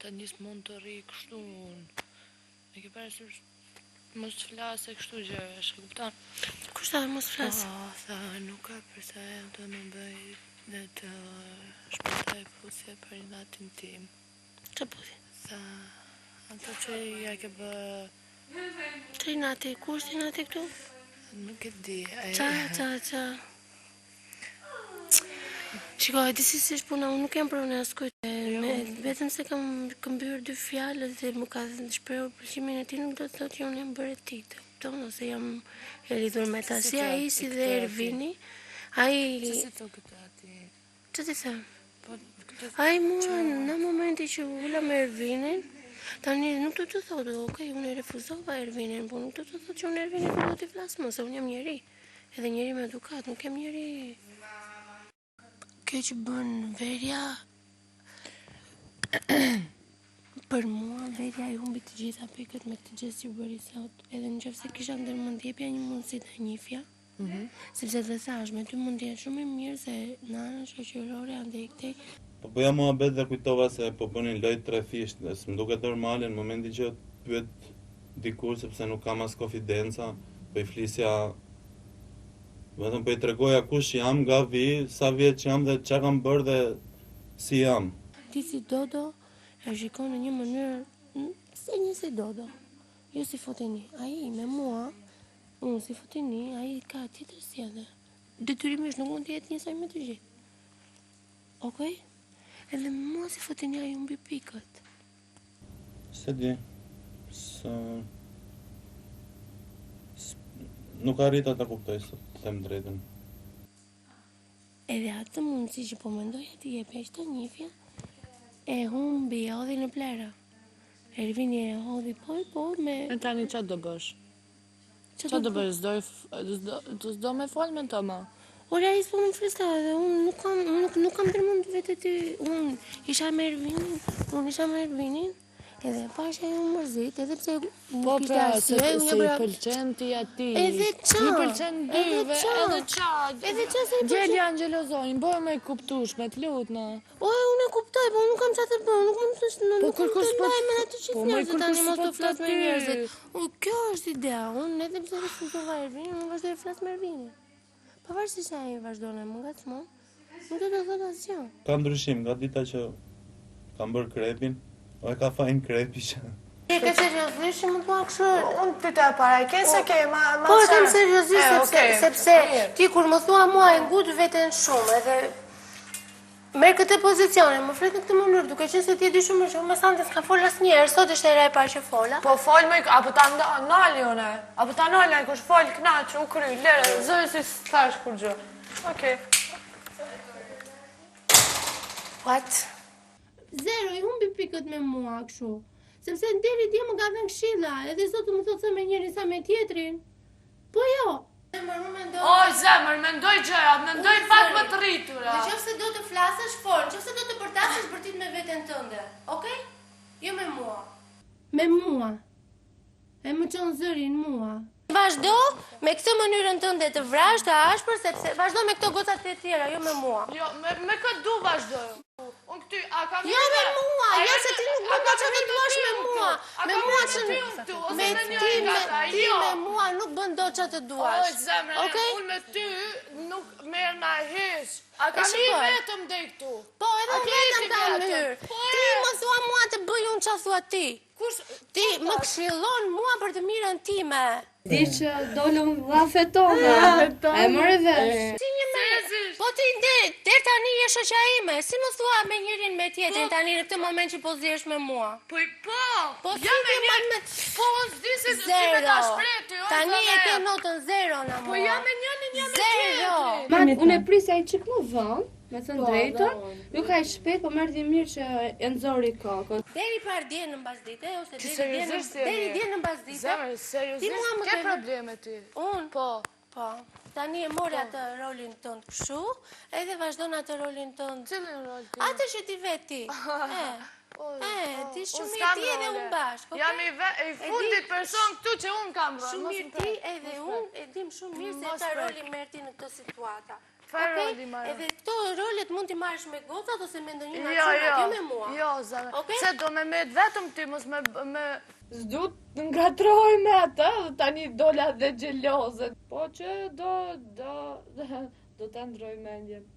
Tani s'mund të rri kështu unë. E ke parasysh mos të flas e kështu gjërash, e kupton? Kush tha mos flas? Po, tha, nuk ka përse ajo të më bëj dhe të shpërthej puthje për inatin tim. Ç'a puthje? Tha, ato që ja ke bë... Ç'a inati, ku është inati këtu? Nuk e di. Ça, ça, ça. Shiko, e di si si është puna, unë nuk jam pronë e askujt. Me, vetëm se kam këmbyer dy fjalë dhe më ka shprehur pëlqimin e tij, nuk do të thotë që unë jam bërë e tij, të kupton, ose jam e lidhur me ta. Si ai, si dhe Ervini, ai... Pse s'e the këtë atij? Ç'të t'i them? Po, këtë Ai mua në momentin që u ula me Ervinin, tani nuk do të thotë, ok, unë e refuzova Ervinin, por nuk do të thotë që unë Ervinit nuk do t'i flas më, se unë jam njeri. Edhe njeri me edukatë, nuk jam njeri... Kjo që bën Verja... Për mua, Verja i humbi të gjitha pikët me këtë gjest që bëri sot. Edhe në qoftë se kisha ndërmend jepja një mundësi ta njifja, mm -hmm. sepse dhe thash, me ty mund të jetë shumë i mirë se në anën shoqërore andej këtej. Po bëja muhabet dhe kujtova se po bënin lojë trefisht dhe s'më duket normale në momentin që pyet dikush sepse nuk kam as konfidenca, po i flisja Vetëm po i tregoja kush jam, nga vi, sa vjeç jam dhe çka kam bërë dhe si jam. Ti si Dodo e shikon në një mënyrë se një si Dodo, jo si Fotini. Ai me mua, unë si Fotini, ai ka tjetër sjellje. Detyrimisht nuk mund të jetë njësoj me të gjithë. Okej? Edhe me mua si Fotini ai humbi pikët. S'e di. Së... Nuk arrita ta kuptoj, sot, të them drejtën. Edhe atë mundësi që po mendoja t'i jepja që ta njifja, e humbi, e hodhi në plehra. Ervini e hodhi po e po me... E tani ça do bësh? Ça do bësh? S'do, s'do, s'do me fol me të më? Ore, ai s'po më fliste edhe unë nuk kam, unë nuk, nuk kam ndërmend vetë ty. Unë isha me Ervinin, unë isha me Ervinin, edhe pashë ai u mërzit, edhe pse nuk Po kishte pra, se, arsye, unë se i bëra pëlqen ti atij. Edhe ça? Ju pëlqen Edhe dyve, ça? edhe ça? Edhe ça se i pëlqen? Djeli Angelo zonjë, bëhu më e kuptueshme, të lutna. O, unë e kuptoj, po unë nuk kam çfarë të bëj, nuk mund të Po nuk mund kërkush të po ndaj me atë gjithë po më njerëzit kërkush tani mos po të flas me ty. njerëzit. U, kjo është ideja, unë edhe pse refuzova Ervinin, unë vazhdoj të flas me Ervinin. Pavarësisht se ai vazhdon e më ngacmon, nuk do të thotë asgjë. Ka ndryshim nga dita që kam bërë krepin, o e ka fajin krepi që Ti ke seriozisht që më thua kështu? Unë pyetja e para, e ke se ke, ma ma Po e kam seriozisht E, sepse okej. sepse Mirë. ti kur më thua mua e ngut veten shumë edhe merr këtë pozicion e më flet në këtë mënyrë, duke qenë se ti e di shumë mirë që unë me Sandën s'kam fol asnjëherë, sot është hera e parë që fola. Po fol më, apo ta nali unë, apo ta nali ai kush fol knaq, u kry, lere, zëri si s'thash kurrgjë. Okej. What? Zero, i humbi pikët me mua kështu. Sepse deri dje më ka dhënë këshilla, edhe sot më thotë sa me njërin sa me tjetrin. Po jo. Zemër, unë mendoj. O zemër, mendoj gjërat, mendoj pak më të rritura. Në qoftë se do të flasësh, fol, në qoftë se do të bërtasësh, bërtit me veten tënde. Okej? Jo me mua. Me mua. E më çon zërin mua. Vazhdo me këtë mënyrën tënde të vrazhdë, të ashpër, sepse vazhdo me këto gocat e tjera, jo me mua. Jo, me, me këtë du vazhdoj. Unë këty, a kam Jo me mua, jo se ti nuk bën dot çfarë të duash me mua. Me mua që me ti me ti jo. me mua nuk bën dot çfarë të duash. O zemra, Okej? unë me ty nuk merr na hiç. A kam shikoj. i vetëm deri këtu. Po edhe A unë ke vetëm ti kam vetëm? hyrë. Po, Ti e. më thua mua të bëj unë çfarë thua ti. Kush Ti më këshillon mua për të mirën time. Di që dolëm llafet tona. E more vesh. Si një me... Po ti deri deri tani je shoqja ime. Si më thua me njërin me tjetrin tani në këtë moment që po zihesh me mua? Po po. Po si ja me ke një marrë me Po unë s'di se si me ta Zero. shpreh ty, o Tani e zemër. ke notën zero në mua. Po ja me njërin, ja me Zero. tjetrin. Ma, unë e prisja një çik më vonë, me thënë drejtën, nuk aq shpejt, po më erdhi mirë që e nxori kokën. Deri par dje në mbasdite ose Ti deri dje në seriozisht je deri mirë. dje në mbasdite. Zemër, Ti mua seriozisht më ke ke- probleme ti. Unë Po. Po. Tani e mori atë rolin tënd kështu, edhe vazhdon atë rolin tënd. Cilin rol ti? Atë që ti vetë ti. E. O, E, ti unë shumë mirë s'kam ti edhe role. unë bashkë, Jam okay? i, ve, i fundit person këtu që unë kam rol. Shumë mos mirë më prek, ti edhe mos unë e dim shumë mirë se Mos çfarë prek. roli merr ti në këto situata. Çfarë roli marr? Edhe këto rolet mund t'i marrësh me gocat ose me ndonjë Jo, nga çunat, jo, jo me mua. Jo, zemër. Okej? Se do me met vetëm ty, mos me me S'du të ngatrohem me atë dhe tani dola dhe xheloze. Po që do do do ta ndroj mendjen.